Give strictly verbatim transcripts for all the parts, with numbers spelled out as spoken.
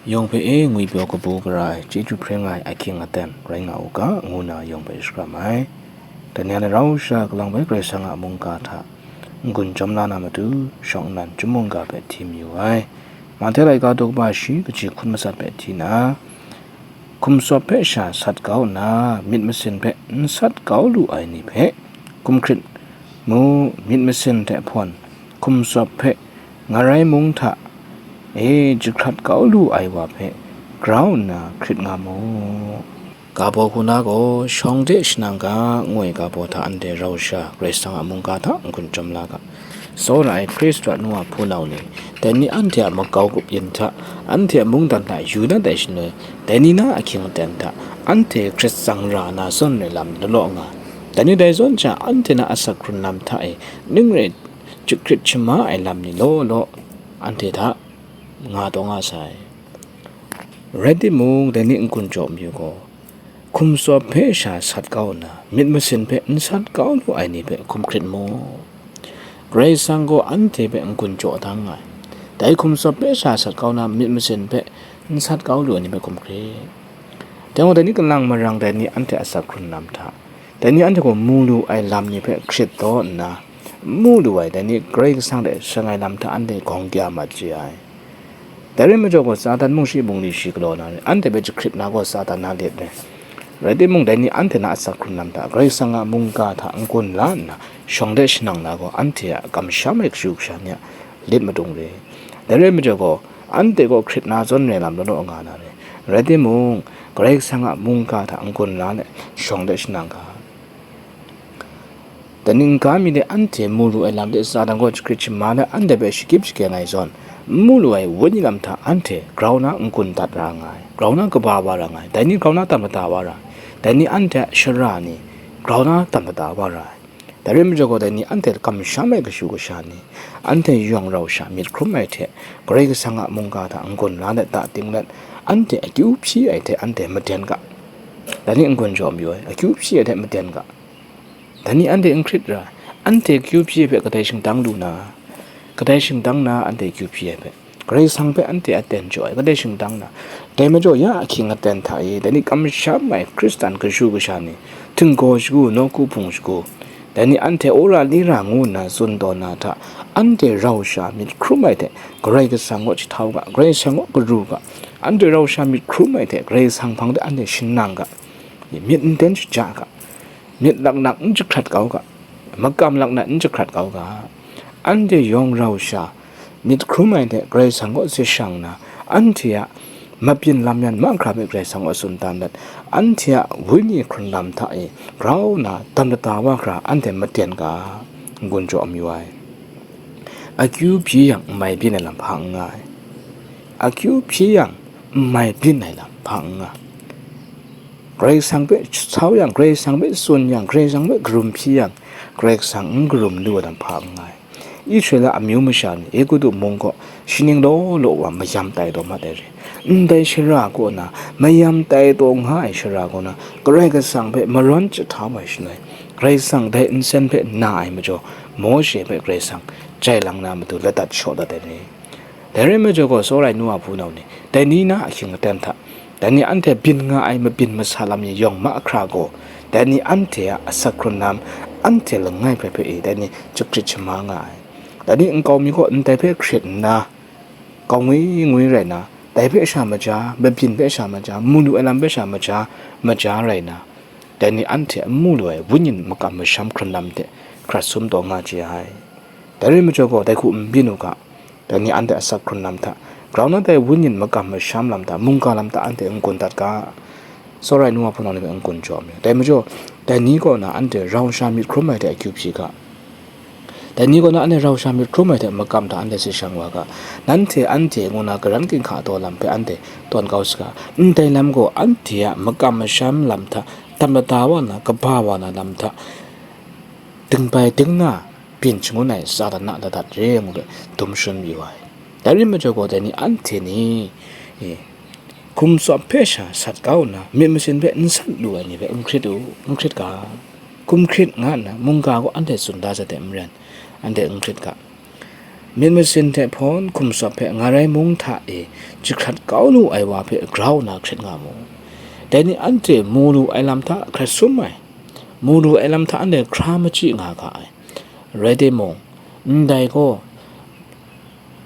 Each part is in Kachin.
Yawng hpe e ngwipyaw kabu gara ai chyeju hpring ai ahkying aten rai nga u ga, ngu na yawng hpe shakram ai. Dai ni a rau sha kalang bai Karai Kasang a mungga hta n-gun chyawm la na matu, shawng nnan chyum mungga hpe hti mayu ai. Mahte laika daw kaba shi kaji hkun matsat hpe hti na, hkum tsawp hpe sha sat kau nna, myit masin hpe n sat kau lu ai ni hpe, hkum hkrit mu, myit masin hte hpawn hkum tsawp hpe ngarai mung hta e jahkrat kau lu ai wa hpe grau nna hkrit nga mu. Ga baw hku na gaw, shawng de shanang ga, ngu ai ga baw hta anhte rau sha Karai Kasang a mungga hta n-gun chyawm la ga. Tsawra ai Hkristu a nu a hpunau ni, dai ni anhte a makau grup yin hta, anhte a mungdan hta yu na dai shaloi, dai ni na ahkying aten hta, anhte hkrit tsang ra na zawn ai lam ni law law nga, dai ni dai zawn sha anhte na asak hkrun lam hta e ning rai jahkrit shama ai lam ni law law, anhte hta nga taw nga sai. Rai timung, dai ni n-gun jaw mayu gaw, hkum tsawp hpe sha sat kau nna, myit masin hpe n sat kau lu ai ni hpe hkum hkrit mu. Karai Kasang gaw anhte hpe n-gun jaw da nngai. Dai hkum tsawp hpe sha sat kau nna, myit masin hpe n sat kau lu ai ni hpe hkum hkrit. Dai gaw, dai ni kalang marang dai ni anhte asak hkrun lam hta, dai ni anhte gaw mu lu ai lam ni hpe hkrit taw nna, n mu lu ai, dai ni Karai Kasang hte seng ai lam hta anhte gawng kya mat chye ai. Dai rai majaw gaw, Satan mung shi bungli shi galaw na re, anhte hpe jahkrit na gaw Satan na let re. Rai timung, dai ni anhte na asak hkrun lam hta, Karai Kasang a mungga hta n-gun la nna, shawng de shanang na gaw, anhte a kamsham ai kashu kasha ni a lit madung re. Dai rai majaw gaw, anhte gaw hkrit na zawn re lam law law nga na re. Rai timung, Karai Kasang a mungga hta n-gun la let, shawng de shanang ga. Dai ni n-ga mi de anhte mu lu ai lam de Satan gaw jahkrit shama let anhte hpe shagyip shagyeng ai zawn, n mu lu ai wenyi lam hta anhte grau na n-gun dat ra nga ai, grau na kaba wa ra nga ai, dai ni grau na tam mada wa ra ai, dai ni anhte a shara ni grau na tam mada wa ra ai. Dai rai majaw gaw, dai ni anhte kamsham ai kashu kasha ni, anhte yawng rau sha myit hkrum ai hte, Karai Kasang a mungga hta n-gun la let, da ting let, anhte akyu hpyi ai hte anhte maden ga. Dai ni n-gun jaw mayu ai, akyu hpyi ai hte maden ga. Dai ni anhte n hkrit ra, anhte akyu hpyi ai hpe kadai shingdang lu na, kadai shingdang na anhte akyu hpyi ai hpe, Karai Kasang hpe anhte aten jaw ai, kadai shingdang na. Dai majaw, ya ahkying aten hta e, dai ni kamsham ai Hkristan kashu kasha ni, htinggaw shagu, nawku hpung shagu, dai ni anhte wora lira ngu nna tsun taw na hta, anhte rau sha myit hkrum ai hte Karai Kasang kaw jahtau ga, Karai Kasang kaw karu ga, anhte rau sha myit hkrum ai hte Karai Kasang hpang de anhte shanang ga, myit n ten shaja ga, myit laknak n jahkrat kau ga, makam laknak n jahkrat kau ga, anhte yawng rau sha myit hkrum ai hte Karai Kasang kaw si shang nna, anhte a mabyin lam yan mahkra hpe Karai Kasang kaw tsun dan let, anhte a wenyi hkrun lam hta e grau nna dam lata wa hkra anhte maten ga, n-gun jaw mayu ai. Akyu hpyi yang, n mai byin ai lam hpa n nga ai. Akyu hpyi yang, n mai byin ai lam hpa n nga ai. Karai Kasang hpe sau yang, Karai Kasang hpe tsun yang, Karai Kasang hpe karum hpyi yang, Karai Kasang n karum lu ai lam hpa n nga ai. Israela amyu masha ni Egutu mung kaw shaning law law wa mayam tai taw mat ai re. Ndai shara kaw na, mayam tai taw nga ai shara kaw na, Karai Kasang hpe marawn jahtau ai shaloi, Karai Kasang dai nsen hpe na ai majaw, Mawshe hpe Karai Kasang jai lang na matu ladat shaw dat ai re. Dai rai majaw gaw, tsawra ai nu a hpunau ni, dai ni na ahkying aten hta, dai ni anhte byin nga ai mabyin masa lam ni yawng mahkra gaw, dai ni anhte a asak hkrun lam, anhte langai hpe hpe e, dai ni jahkrit shama nga ai. Dai ni nkau mi gaw ndai hpe hkrit nna, kau ngwi ngwi rai na, dai hpe sha maja, mabyin hpe sha maja, mu lu ai lam hpe sha maja, maja rai na, dai ni anhte n mu lu ai wenyi makam masham hkrun lam de hkrat sum taw nga chye ai. Dai rai majaw gaw, dai hku n byin u ga, dai ni anhte asak hkrun lam hta, grau na dai wenyi makam masham lam hta, mungga lam hta anhte n-gun dat ga, tsawra ai nu a hpunau ni hpe n-gun jaw mayu. Dai majaw, dai ni kaw na anhte rau sha myit hkrum ai hte akyu hpyi ga, dai ni kaw na anhte rau sha myit hkrum ai hte makam hta anhte si shang wa ga, nanhte anhte ngu na karan ginhka taw lam hpe anhte tawn kau saga, ndai lam gaw anhte a makam masham lam hta, dam lata wa na, kaba wa na lam hta, dingbai dingna byin shangun ai Satan a ladat re ngu hpe dum shangun yu ai. Dai rai majaw gaw, dai ni anhte ni, e, hkum tsawp hpe sha sat kau nna, myit masin hpe n sat lu ai ni hpe n hkrit u, n hkrit ga. Hkum hkrit nga nna mungga gaw anhte tsun da sai hte maren, anhte n hkrit ga. Myit masin hte hpawn hkum tsawp hpe ngarai mung hta e jahkrat kau lu ai wa hpe grau nna hkrit nga mu. Dai ni anhte mu lu ai lam hta hkrat sum ai, mu lu ai lam hta anhte hkra machyi nga ga ai. Rai timung, ndai gaw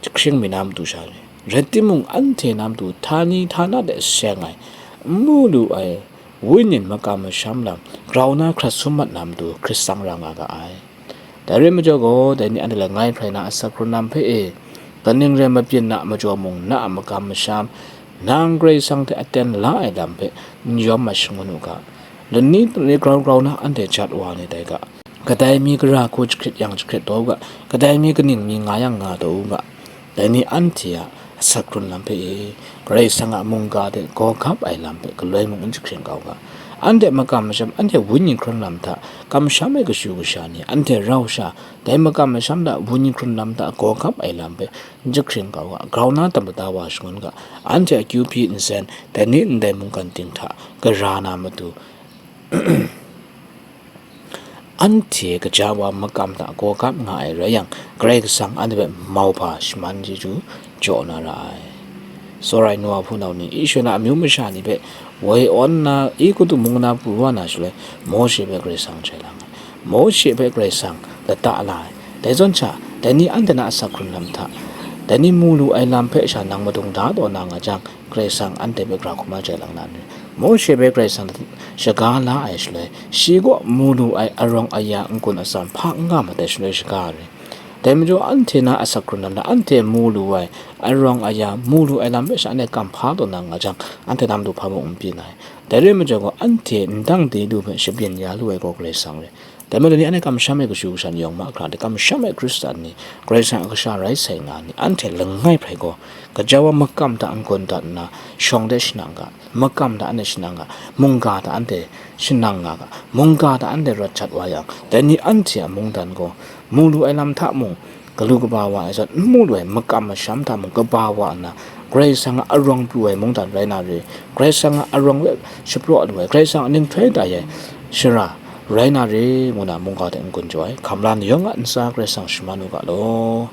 jahkring mi na matu sha re. Rai timung, anhte na matu htani htana de seng ai, n mu lu ai, Wenyi makam masham lam grau na hkrat sum mat na matu hkrit tsang ra nga ga ai. Dai rai majaw gaw, dai ni anhte langai hprai na asak hkrun lam hpe e, kaning rai mabyin na a majaw mung, na a makam masham, nang Karai Kasang hte aten la ai lam hpe n yawm mat shangun u ga. Lani lani grau grau na anhte jat wa ni dai ga. Kadai mi gara hku jahkrit yang jahkrit taw u ga, kadai mi kaning mi nga yang nga taw u ga. Dai ni anhte a asak hkrun lam hpe e, Karai Kasang a mungga de gaw gap ai lam hpe galoi mung n jahkring kau ga. Anhte makam masham, anhte wenyi hkrun lam hta kamsham ai kashu kasha ni, anhte rau sha, dai makam masham hta wenyi hkrun lam hta gaw gap ai lam hpe n jahkring kau ga. Grau na tam mada wa shangun ga, anhte akyu hpyi nsen, dai ni ndai mungkan ting hta gara na matu, anhte gaja wa makam hta gaw gap nga ai rai yang, Karai Kasang anhte hpe mauhpa shaman chyeju jaw na ra ai. Tsawra ai nu wa hpunau ni, Israela amyu masha ni hpe woi awn nna, Egutu mung na pru wa na shaloi, Mawshe hpe Karai Kasang jai lang ai. Mawshe hpe Karai Kasang lata la ai. Dai zawn sha, dai ni anhte na asak hkrun lam hta, dai ni mu lu ai lam hpe sha nang madung da taw na nga jang, Karai Kasang anhte hpe gra hkrum ai jai lang na ni? Mawshe hpe Karai Kasang shaga la ai shaloi, shi kaw mu lu ai arawng aya n-gun atsam hpa n nga mat ai shaloi shaga ai. Dai majaw, anhte na asak hkrun lam hta anhte mu lu ai arawng aya, mu lu ai lam hpe sha anhte kam hpa taw na nga jang, anhte na matu hpa mung n byin ai. Dai rai majaw gaw, anhte ndang de lu hpe shabyin ya lu ai gaw Karai Kasang rai. Dai majaw ni, anhte kamsham ai kashu kasha ni yawng mahkra de, kamsham ai Hkristan ni, Karai Kasang a kasha rai sai nga ni, anhte langai hprai gaw, gaja wa makam hta n-gun dat nna, shawng de shanang ga, makam hta anhte shanang ga, mungga hta anhte shanang nga ga, mungga hta anhte rawt jat wa yang, dai ni anhte a mungdan gaw, mu lu ai lam hta mung, galu kaba wa ai zawn, n mu lu ai makam masham hta mung kaba wa nna, Karai Kasang a arawng pru ai mungdan rai na re, Karai Kasang a arawng hpe shapraw lu ai, Karai Kasang a ninghtoi tai ai shara rai na re, ngu na mungga hte n-gun jaw ai. Hkam la ni yawng a ntsa Karai Kasang shaman u ga law.